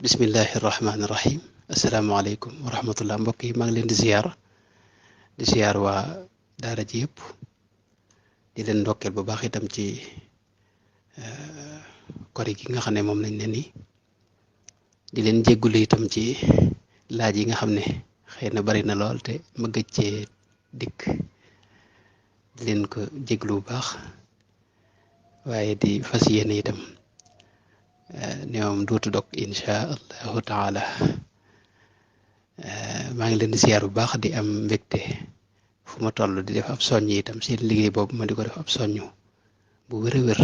bismillahi rahmaani rahim asalaamaaleykum wa rahmatullah mbokk yi maa ngi leen di ziyaar waa daara ji yëpp di leen ndokkeel bu baax itam ci kori gi nga xam ne moom lañ ne ni di leen jéggulu itam ci laaj yi nga xam ne xëy na bari na lool te ma gëj cee dikk di leen ko jégglu bu baax waaye di fas yéene itam ne moom dootu dog insha allahu taala maa ngi leen di ziyaar bu baax di am mbégte fu ma toll di def ab soññ itam seen liggéey boobu ma di ko def ab soññ bu wér a wér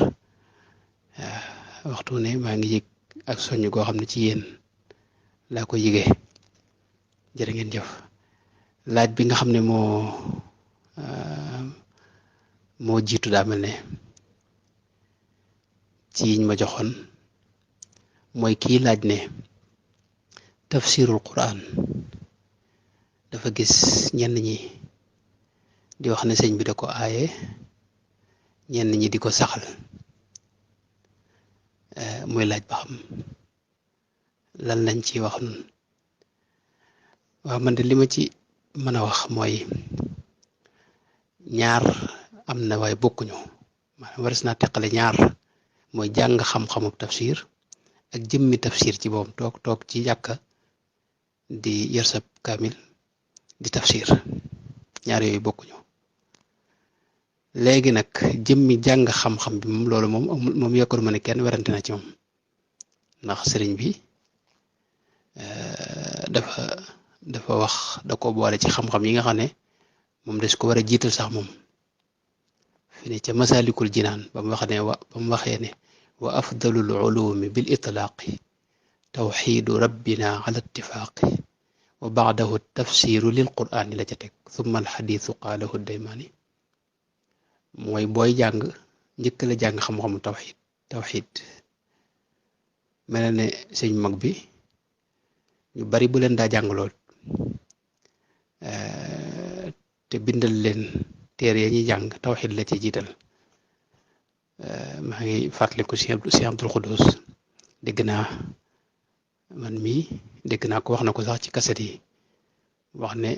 waxtu ne maa ngi yëg ak soññ goo xam ne ci yéen laa ko yëgee jërë ngeen jëf laaj bi nga xam ne moo jiitu daa mel ne ci yiñ ma joxoon mooy kii laaj ne tafsirul quran dafa gis ñenn ñi di wax ne sëñ bi da ko aaye ñenn ñi di ko saxal muy laaj ba xam lan lañ ci wax nun waaw man de li ma ci mën a wax mooy ñaar am na waaye bokkuñu maanaam waris naa teqale ñaar mooy jàng xam-xamub tafsir ak jëmmi tafsir ci boom toog ci jàkka di yor sa kaamil di tafsir ñaar yooyu bokkuñu léegi nag jëmmi jàng xam-xam bi moom loolu moom yokkoon ma ne kenn werante na ci moom ndax sëriñ bi dafa wax da ko boole ci xam-xam yi nga xam ne moom des ko war a jiital sax moom fi ne ca masalikul jinaan ba mu waxee ne wa afdalul ulumi bil itlaaqi tawxiidu rabbina ala ittifaaqi wa baadahu tafsiru lil qur'aani la ca teg thumma alxadiisu qaalahu daymaani mooy booy jàng njëkk la jàng xam-xamu tawxiid mel na ne sëñ mag bi ñu bari bu leen daa jàng lool te bindal leen téere ya ñuy jàng tawxiid la ci jiital maa ngi fàttaliku si Abdul Xudus dégg naa man mii dégg naa ko wax na ko sax ci kaset yi wax ne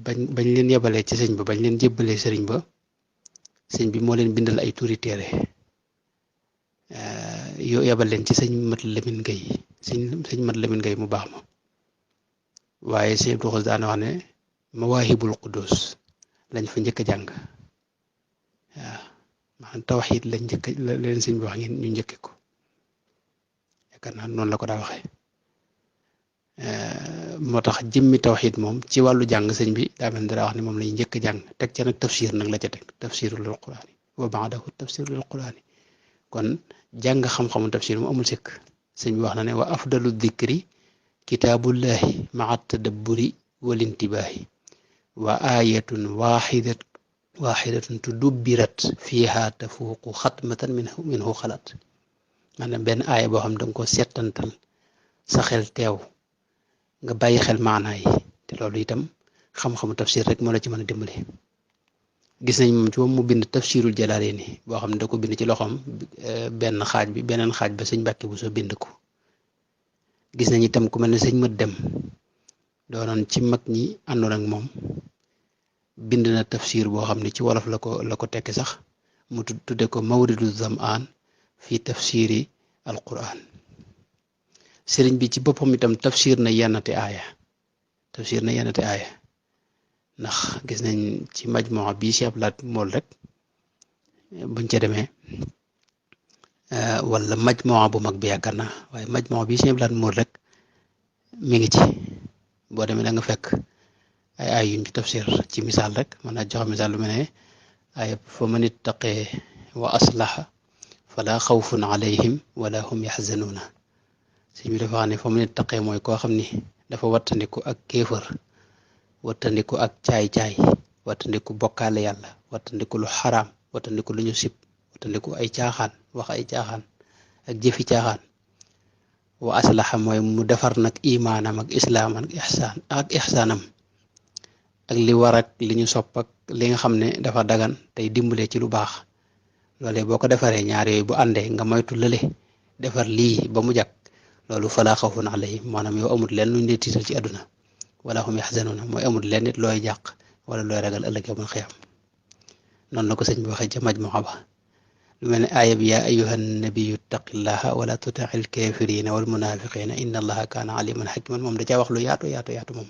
bañ leen yebalee ci sëñ ba bañ leen jébbalee sëriñ ba sëñ bi moo leen bindal ay tuuri téere yoo yebal leen ci sëñ Mat Lamin Gay sëñ Mat Lamin Gay mu baax ma waaye sëñ Abdul Xudus daana wax ne Mawaahibul Qudus lañ fa njëkk a jàng waaw maanaam tawxiid lañ njëkk la leen sëñ bi wax ngeen ñu njëkke ko yaakaar naa noonu la ko daa waxee moo tax jëmmi tawxiid moom ci wàllu jàng sëñ bi daa mel dara wax ne moom lañu njëkk a jàng teg ca nag tafsir nag la ca teg tafsiru lil quraani wa baadahu tafsiru lil quraani kon jàng xam-xamu tafsir mu amul sëkk sëñ bi wax na ne wa afdalu dikri kitaabullahi maa tadabburi wal intibaahi wa ayatun waxidatun tudubbirat fiha tafuuqu xatmatan minhu xalaat maanaam benn aaya boo xam ne danga ko settantal sa xel teew nga bàyyi xel maanaa yi te loolu itam xam-xamu tafsir rek moo la ci mën a dimbale gis nañ moom ci moom mu bind tafsirul Jalaalayni boo xam ne da ko bind ci loxoom beneen xaaj ba sëñ Mbàkke Buso bind ko gis nañ itam ku mel ne sëñ Mat Dem doonoon ci mag ñi àndoon ak moom bind na tafsir boo xam ne ci wolof la ko tekki sax mu tudde ko mawridu zamaan fi tafsiri al quran sëriñ bi ci boppam itam tafsir na yennati aaya ndax gis nañ ci majmuwa bii si ab laat mool rek buñ ca demee wala majmuwa bu mag bi yaakaar naa waaye majmuwa bii si ab laat mool rek mi ngi ci boo demee da nga fekk ay yuñ ci tafsir ci misaal rek mën naa joxe misaal lu mel ne ay fa man ittaqee wa aslaha fala xawfun alayhim wala hum yaxzanuuna sëñ bi dafa xam ne fa man ittaqee mooy koo xam ni dafa wattandiku ak kéefër wattandiku ak caay-caay wattandiku bokkaale yàlla wattandiku lu xaraam wattandiku lu ñu sib wattandiku ay caaxaan wax ay caaxaan ak jëfi caaxaan wa aslaha mooy mu defar nag imaanam ak islaam ak ixsaanam ak li war ak li ñu sopp ak li nga xam ne dafa dagan tey dimbale ci lu baax loolee boo ko defaree ñaar yooyu bu àndee nga moytu lële defar lii ba mu jag loolu falaa xawfun alayhim maanaam yow amul leen luñ lay tiital ci àdduna wala hum yaxzanuuna mooy amul leen nit looy jàq wala looy ragal ëllëg yawmal xiyaam noonu la ko sëñ bi waxee ca majmuha ba lu mel ne aaya bi yaa ayyuhan nabiyyu ittaqillaha wala tuti'il kaafiriina wal munaafiqiina inna allaha kaana aliman hakiman moom da caa wax lu yaatu moom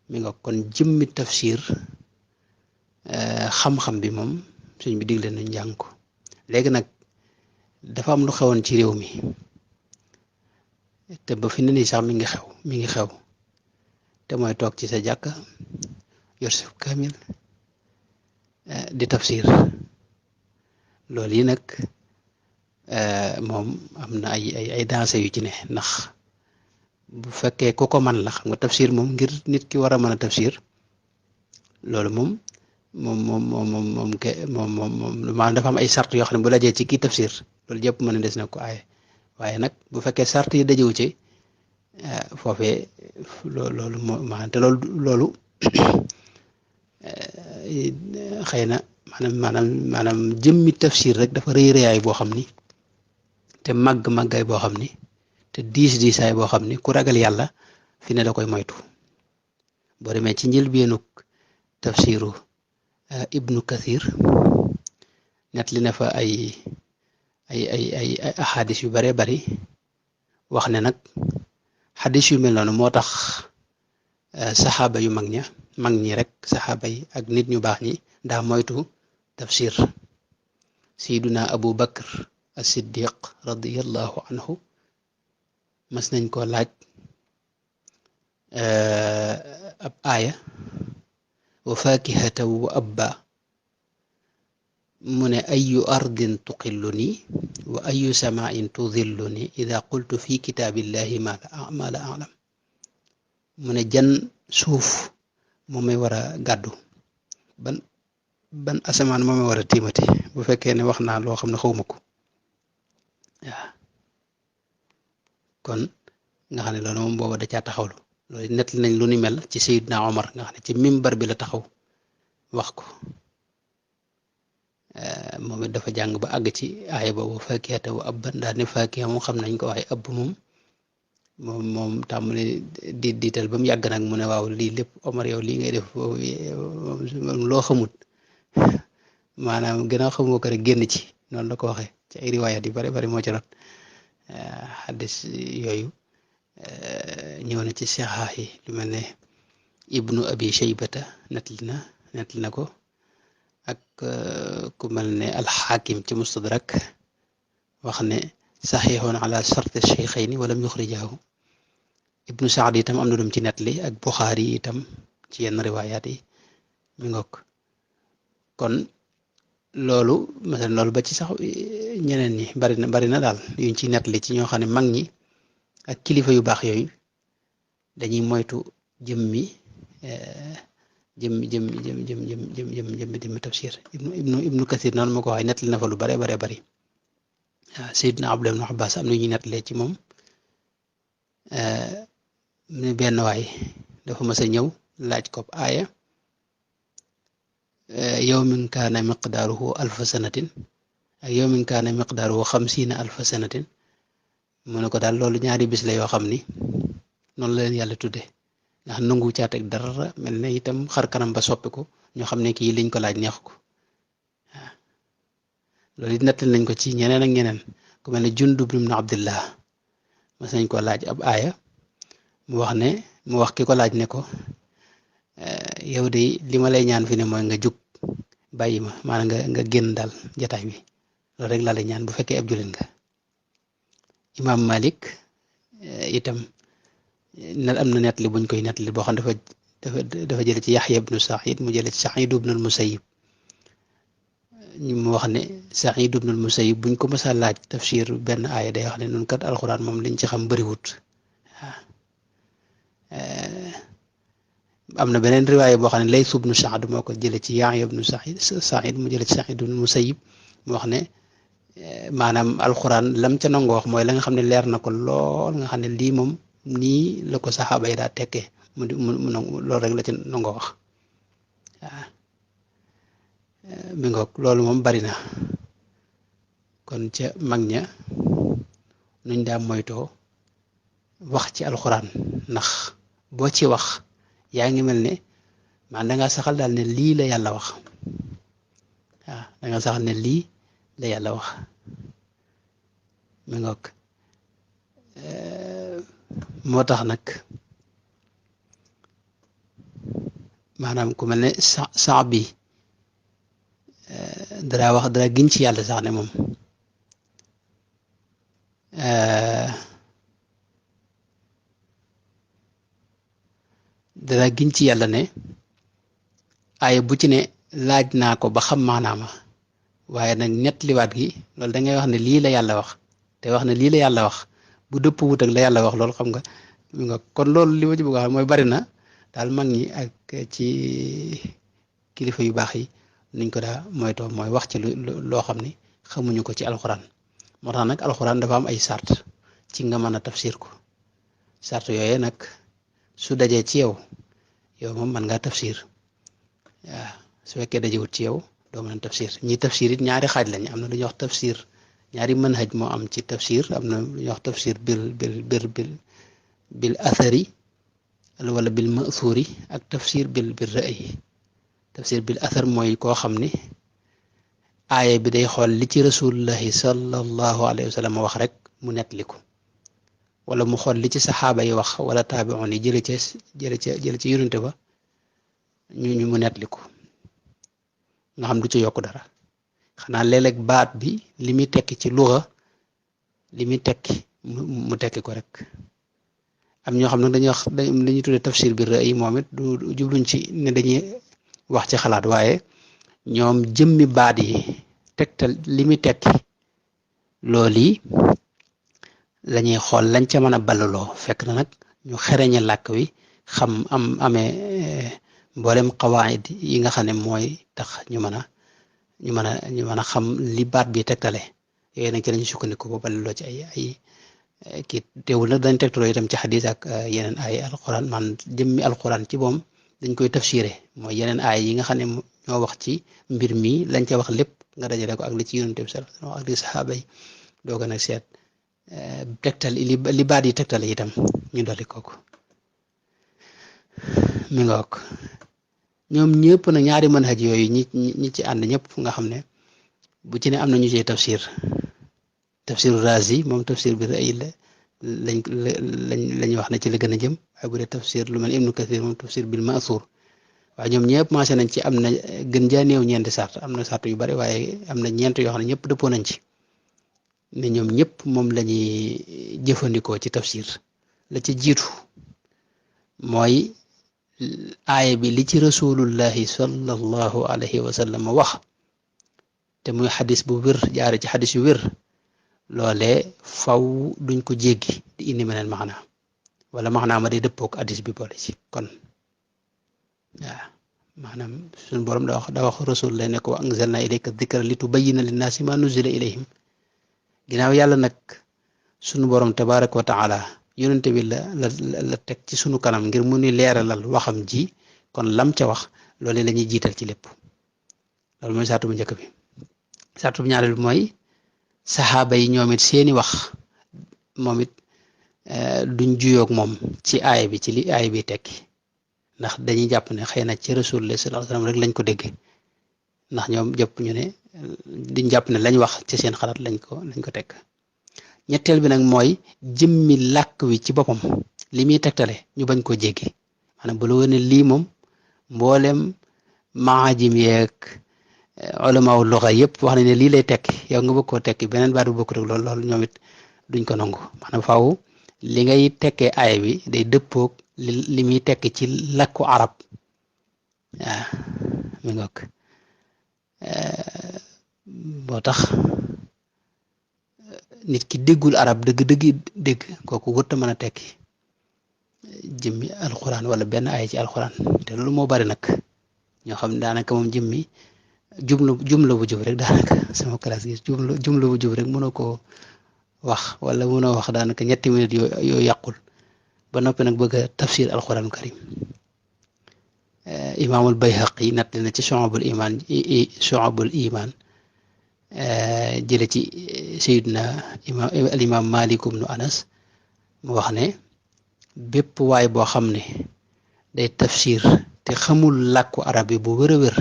mi nga kon jëmmi tafsir xam-xam bi moom sëñ bi digle nañ njàng ko léegi nag dafa am lu xewoon ci réew mi te ba fi ne nii sax mi ngi xew te mooy toog ci sa jàkka yor sa kaamil di tafsir loolu yi nag moom am na ay dansé yu ci ne ndax bu fekkee ku ko man la xam nga tafsir moom ngir nit ki war a mën a tafsir loolu moom maanaam dafa am ay sart yoo xam ne bu lajee ci kii tafsir loolu jëpp mën a des na ko aaye waaye nag bu fekkee sart yi dajewu ci foofee loolu moo maanaam te loolu xëy na maanaam jëmmi tafsir rek dafa rëy rëyaay boo xam ni te màggaay boo xam ni te diisaay boo xam ni ku ragal yàlla fi ne da koy moytu boo demee ci njëlbéenug tafsiru ibnu kathir net li na fa ay ahadis yu bare bari wax ne nag xadis yu mel noonu moo tax saxaaba yu mag ñi rek saxaaba yi ak nit ñu baax ñi daa moytu tafsir sayduna abu bakr as-siddiq radiyallahu anhu mas nañ ko laaj ab aaya wa fakihatan wa abba mu ne ayu ardin tuqilluni wa ayu samain tudilluni ida qultu fi kitaabillahi ma la alam mu ne jan suuf moo may war a gàddu ban asamaan moo may war a tiimati bu fekkee ne wax naa loo xam ne xawma ko waaw kon nga xam ne loolu moom booba da caa taxawlu loolu nett nañ lu ni mel ci Seydina Omar nga xam ne ci mimbar bi la taxaw wax ko moom it dafa jàng ba àgg ci aaya boobu faakihatan wa abban daal ne faakiha moom xam nañ ko waaye ëbb moom tàmbali diital ba mu yàgg nag mu ne waaw lii lépp Omar yow lii ngay def loo xamut maanaam gën a xamoo ko rek génn ci noonu la ko waxee ci ay riwaayat yu bari bari moo ci rot xaddis yooyu ñëw na ci sixaax yi lu mel ne ibnu abi shaybata nettali na ko ak ku mel ne alxaakim ci mustadrak wax ne saxiixoon ala sarti sheykhayni walam yuxrijaahu ibnu saad itam am na dum ci nettali ak buxaari itam ci yenn riwaayaat yi mi ngoog kon loolu ba ci sax ñeneen ñi bari na daal yuñ ci nettali ci ñoo xam ne mag ñi ak kilifa yu baax yooyu dañuy moytu jëmmi tafsir ibnu kathir noonu ma ko waxee nettali na fa lu bare bari waaw Seydina Abdullah ibn Abbas am na ñuy nettalee ci moom ne benn waay dafa mas a ñëw laaj ko aaya yawmin kaana miqdaaruhu alfa sanatin ak yawmin kaana miqdaaruhu xamsiina alfa sanatin mu ne ko daal loolu ñaari bis la yoo xam ni noonu la leen yàlla tudde ndax nangu caa teg dara mel ne itam xar kanam ba soppi ko ñoo xam ne kii liñ ko laaj neexu ko waaw loolu it nettali nañ ko ci ñeneen ak ñeneen ku mel ne Jundub ibn Abdillah mas nañ ko laaj ab aaya mu wax ki ko laaj ne ko yow de li ma lay ñaan fi ne mooy nga jug bàyyi ma maanaam nga génn daal jataay bi loolu rek laa lay ñaan bu fekkee ab jullit nga Imam Malik itam am na nettali buñ koy nettali boo xam dafa jële ci Yaxya ibnu Saïd mu jële ci Saïd ibnu al-Musayyib mu wax ne Saïd ibnu al-Musayyib buñ ko mësa laaj tafsir benn aaya day wax ne nun kat alxuraan moom liñ ci xam bëriwut am na beneen riwaaya boo xam ne Layth ibnu Sa'd moo ko jële ci Yaxya ibnu Saïd mu jële ci Saïd ibnu al-Musayyib mu wax ne maanaam alxuraan lam ca nangoo wax mooy la nga xam ne leer na ko lool nga xam ne lii moom nii la ko saxaaba yi daa tekkee mu loolu rek la ci nangoo wax waaw mi ngoog loolu moom bari na kon ca mag ña nuñ daa moytoo wax ci alxuraan ndax boo ci wax yaa ngi mel ne man da nga saxal daal ne lii la yàlla wax waaw da nga saxal ne lii la yàlla wax mi ngoog moo tax nag maanaam ku mel ne sax bi dara giñ ci yàlla sax ne moom dara giñ ci yàlla ne aaya bu ci ne laaj naa ko ba xam maanaama waaye nag ñett liwaat gi loolu da ngay wax ne lii la yàlla wax te wax ne lii la yàlla wax bu dëpp wut ak la yàlla wax loolu xam nga kon loolu li ma ci bëgg a xam mooy bari na daal mag ñi ak ci kilifa yu baax yi nuñ ko daa moytoo mooy wax ci loo xam ni xamuñu ko ci alxuraan moo tax nag alxuraan dafa am ay sart ci nga mën a tafsir ko sart yooye nag su dajee ci yow moom mën ngaa tafsir waaw su fekkee dajewut ci yow doo mën a tafsir ñi tafsir it ñaari xaaj lañ am na lu ñuy wax tafsir ñaari manhaj moo am ci tafsir am na lu ñuy wax tafsir bil athari wala bil ma'thuri ak tafsir bil ra'yi tafsir bil athar mooy koo xam ni aaya bi day xool li ci rasulullahi sallallahu alayhi wa sallam wax rek mu nettali ko wala mu xool li ci saxaaba yi wax wala taabi'un yi jële ci yonente ba ñu mu nettali ko nga xam du ci yokk dara xanaa léeg-léeg baat bi li muy tekki ci luga li muy tekki mu tekki ko rek am ñoo xam ne dañuy tuddee tafsir bi ra'yi moom it du jubluñ ci ne dañuy wax ci xalaat waaye ñoom jëmmi baat yi tegtal li muy tekki loolu yi lañuy xool lañ ca mën a ballaloo fekk na nag ñu xereñe làkk wi xam amee mboolem qawaid yi nga xam ne mooy tax ñu mën a xam li baat bi tegtale yooyu nag ci lañu sukkandiku ba ballaloo ci ay kii teewul nag dañ tegtaloo itam ci xadis ak yeneen ay alquran man jëmmi alquran ci moom dañ koy tafsiré mooy yeneen ay yi nga xam ne ñoo wax ci mbir mi lañ ca wax lépp nga dajale ko ak li ci yonent bi sallallahu alayhi wasallam ak li saxaaba yi dooga nag seet tegtal li baat yi tegtale itam ñu dolli kooku mi nga wok ñoom ñëpp nag ñaari manhaj yooyu ñi ci ànd ñëpp nga xam ne bu ci ne am na ñu ci tafsiru Razi moom tafsir bi ra'yi lañuy wax ne ci la gën a jëm waaye bu dee tafsir lu mel Ibnu Kathir moom tafsir bil ma'thur waaye ñoom ñëpp maase nañ ci am na gën jaa néew ñeenti sart am na sart yu bari waaye am na ñeent yoo xam ne ñëpp dëppoo nañ ci ne ñoom ñëpp moom lañuy jëfandikoo ci tafsir la ci jiitu mooy aaya bi li ci rasulullahi sallallahu alayhi wa sallam wax te muy xadis bu wér jaare ci xadis yu wér loolee faw duñ ko jéggi di indi meneen maxna wala maxnaa ma day dëppook xadis bi boole ci kon waaw maanaam suñu borom da wax rasul lay ne ko wa anzalna ilayka dhikra li tubayyina linnaasi ma nuzila ilayhim ginnaaw yàlla nag suñu borom tabaraka wa taala yonente bi la teg ci sunu kanam ngir mu ni leeralal waxam ji kon lam ca wax loolu la ñuy jiital ci lépp loolu mooy saatu bu njëkk bi saatu bu ñaareel bi mooy saxaaba yi ñoom it seeni wax moom it duñ juyoog moom ci aaya bi ci li aaya bi tekki ndax dañuy jàpp ne xëy na ci rasulullah sallallahu alayhi wasallam rek lañ ko dégg ndax ñoom jàpp ñu ne diñ jàpp ne lañ wax ci seen xalaat lañ ko tekk ñetteel bi nag mooy jëmmi làkk wi ci boppam li muy tegtale ñu bañ koo jéggi maanaam bu la wone lii moom mboolem maajim yeeg ulamaaw luxa yëpp wax nañ ne lii lay tekki yow nga bëgg koo tekki beneen baat bu bokkut ak loolu ñoom it duñ ko nangu maanaam faaw li ngay tekkee aaya bi day dëppoog li muy tekki ci làkku arab waaw mi ngoog boo tax nit ki déggul arab dëgg dégg kooku wërta mën a tekki jëmmi alxuraan wala benn aaya ci alxuraan te loolu moo bari nag ñoo xam ne daanaka moom jëmmi jumla bu jub rek daanaka sama classe gi jumla bu jub rek mënoo koo wax wala mënoo wax daanaka ñetti minutes yoo yàqul ba noppi nag bëgg a tafsir alxuraan karim imaamul Bayhaqi nattali na ci Shu'abul Iman jële ci Seydina al imam Malik ibnu Anas mu wax ne bépp waay boo xam ne day tafsir te xamul làkku arab yi bu wër a wër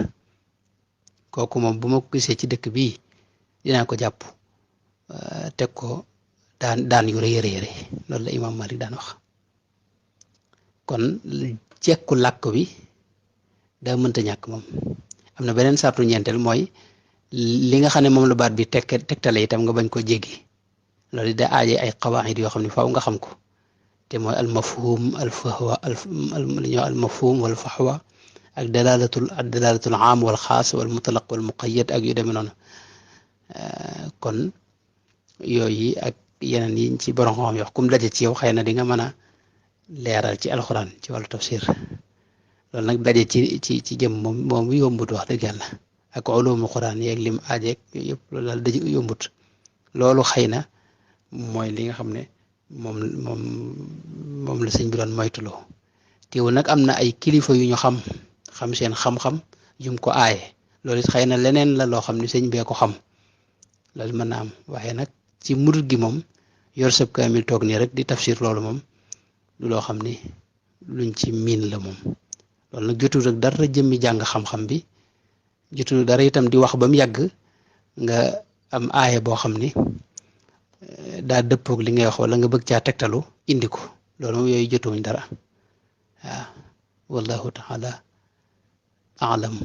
kooku moom bu ma ko gisee ci dëkk bii dinaa ko jàpp teg ko daan yu rëy rëy loolu la Imam Malik daan wax kon jekku làkk bi daa mënta ñàkk moom am na beneen sartu ñeenteel mooy li nga xam ne moom la baat bi tegtale itam nga bañ ko jéggi loolu da aaje ay qawaid yoo xam ne faaw nga xam ko te mooy al mafhum al fahwa al mafhum wal fahwa ak dalalatul aam wal xaas wal mutlaq wal muqayyad ak yu demee noonu kon yooyu ak yeneen yi ci borom xam wax kum daje ci yow xëy na di nga mën a leeral ci alxuraan ci wàllu tafsir loolu nag daje ci jëm moom yombut wax dëgg yàlla ak ulumul quraan yeeg lim aajeeg yëpp loolu daal daje yombut loolu xëy na mooy li nga xam ne moom la sëñ bi doon moytuloo teewul nag am na ay kilifa yu ñu xam seen xam-xam yum ko aaye loolu it xëy na leneen la loo xam ne sëñ bee ko xam loolu mën na am waaye nag ci murid gi moom yor sab kaamil toog nii rek di tafsir loolu moom du loo xam ni luñ ci miin la moom loolu nag jotul rek dara jëmmi jàng xam-xam bi jotul dara itam di wax ba mu yàgg nga am aaye boo xam ni daa dëppoog li ngay wax wala nga bëgg caa tegtalu indi ko loolu moom yooyu jotuwuñ dara waaw wallahu taala alam